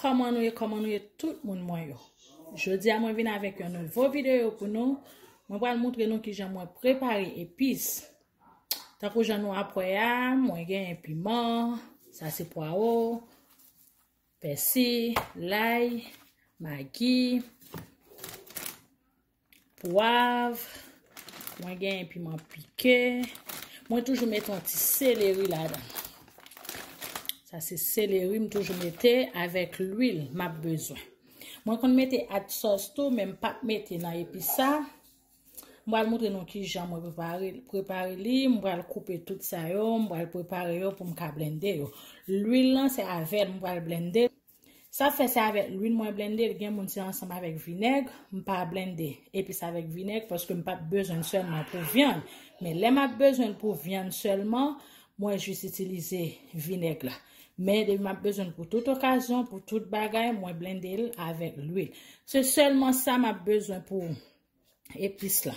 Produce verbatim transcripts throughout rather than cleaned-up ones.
Kòman nou ye, kòman nou ye tout moun mwen yo? Jodi a mwen vin avèk yon nouvo videyo pou nou. Mwen pral montre nou kijan mwen prepare epis. Tankou jan nou ap wè a, mwen genyen piman, sa se pwawo, pèsi, lay, magi, pwav, mwen genyen piman pike. Mwen toujou mete yon ti seleri ladan. Sa se seleri m toujou mete avèk lwil m ap bezwen. Mwen konn mete hot sauce tou, men m p ap mete nan epis sa. M pral montre nou kijan mwen prepare, prepare li. M pral koupe tout sa yo, m pral prepare yo pou m ka blende yo. Lwil lan se avè l m pral blende. Sa fè se avèk lwil mwen blende l. Gen moun se ansanm avèk vinèg, m pa blende epis avèk vinèg paske m p ap bezwen l sèlman pou vyann. Men lè m ap bezwen l pou vyann sèlman, mwen jis itilize vinèg la. Men depi m ap bezwen l pou tout okazyon, pou tout bagay, mwen blende l avèk lwil. Se sèlman sa m ap bezwen pou epis la.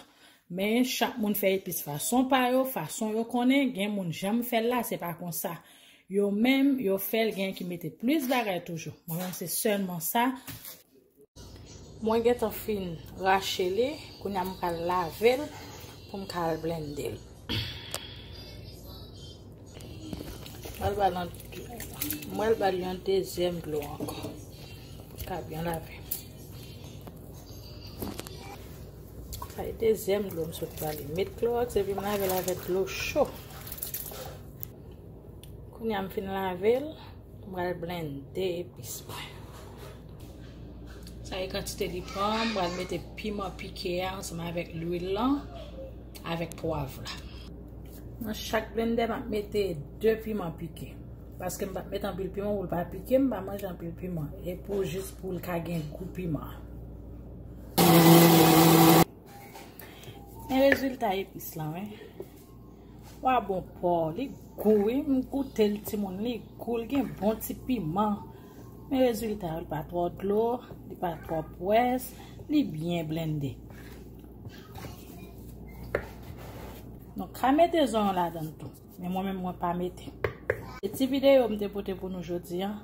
Men chak moun fè epis fason pa yo, fason yo konnen. Gen moun jan m fè l la, se pa konsa. Yo menm, yo fè l, gen ki mete plis bagay toujou. Mwen menm, se sèlman sa. Mwen gentan fin rache li, kounye a m pral lave l pou m ka al blende l. Mwen al ba l yon dezyèm dlo ankò. Pou l ka byen lave. Sa e dezyèm dlo m sot ba li. Met klowòks epi m lave l avèk dlo cho. Kounye a m fin lave l, m pral blende epis mwen. Sa e kantite li pran, m pral mete piman pike a ansanm avèk lwil lan, avèk pwav la. Nan chak blendè, m ap mete de piman pike. Paske m p ap mete anpil piman pou l pa pike, m pa manje anpil piman. E pou jis pou l ka gen gou piman. Men rezilta epis lan, wi. Wa bon pò, li gou, wi. M goute l, timoun, li gou, li gen bon ti piman. Men rezilta yo, li pa twò dlo, li pa twò pwès, li byen blende. Nou ka mete zonyon ladan l tou, men mwen menm mwen pa mete. Se ti videyo m te pote pou nou jodi a.